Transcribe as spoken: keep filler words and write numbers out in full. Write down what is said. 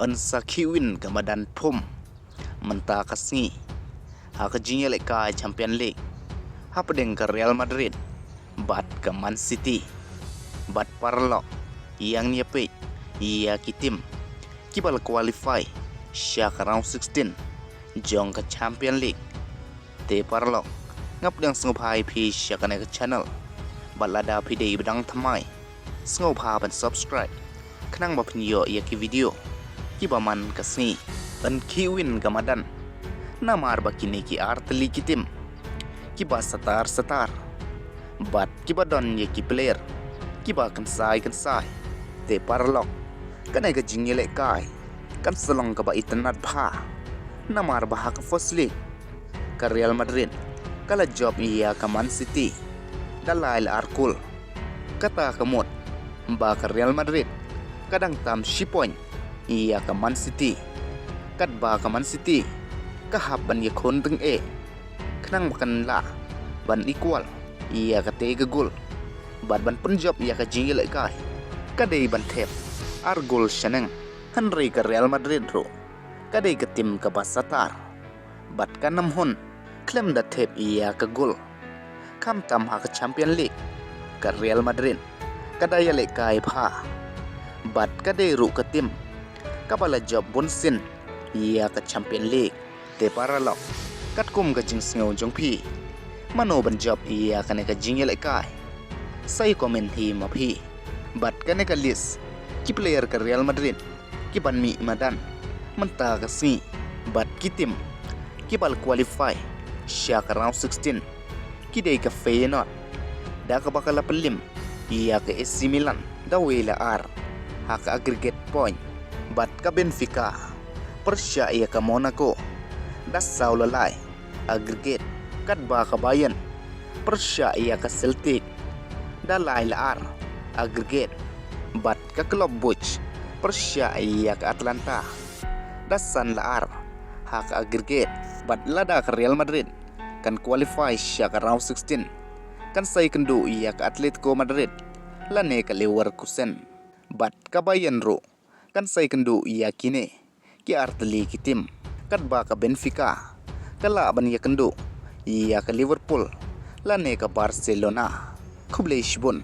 Yn sa khih win ka madan phum mynta ka sngi ha ka jingïalehkai Champion League hapdeng ka Real Madrid bad ka Man City. Bad paralok, ïa ngin ïa peit ïa ki tim kiba la qualify sha ka round sixteen jong ka Champion League. Te paralok, nga pdiang sngewbha ïa phi sha kane ka channel. Bad lada phi dei ba dang thymmai, sngewbha ban subscribe khnang ba phin ïoh ïa ki video kiba man ka sngi. Yn khih win ka madan namar ba kine ki artylli ki tim kiba satar satar bad kiba don ïa ki player kiba kynsai kynsai. Te paralok, kane ka jingïalehkai kan sa long kaba itynnad bha namar ba ha ka first leg ka Real Madrid ka la jop ïa ka Man City da lai la ar kol. Kata ka mut ba ka Real Madrid ka dang tam shi point ïa ka Man City, katba ka Man City ka hap ban ïakhun tyngeh khnang ba kan lah ban equal ïa katei ka gol bad ban pynjop ïa ka jingïalehkai. Ka dei ban thep ar gol shaneng, hynrei ka Real Madrid ruh ka dei ka tim kaba satar bad kan ym hun khlem da thep ïa ka gol. Khamtam ha ka Champion League, ka Real Madrid ka da ïalehkai bha bad ka dei ruh ka tim kaba la jop bunsien ïa ka Champion League. Te paralok, katkum ka jingsngew jong phi, mano ban jop ïa kane ka jingïalehkai? Sa ïa comment hi ma phi. Bad kane ka list ki player ka Real Madrid kiban mih madan mynta ka sngi bad ki tim kiba la qualify sha ka round sixteen ki dei ka Feyenoord, da kaba ka la pynliem ïa ka A C Milan da wei la ar ha ka aggregate point, bad ka Benfica pyrshah ïa ka Monaco da saw la lai aggregate, katba ka Bayern pyrshah ïa ka Celtic da lai la ar aggregate, bad ka Club Brugge pyrshah ïa ka Atalanta da san la ar ha ka aggregate. Bad lada ka Real Madrid kan qualify sha ka round sixteen, kan sa ïakynduh ïa ka Atletico Madrid lane ka Leverkusen. Bad ka Bayern ruh kan sa ïakynduh ïa kine ki artylli ki tim, katba ka Benfica ka lah ban ïakynduh ïa ka Liverpool lane ka Barcelona. Khublei shibun.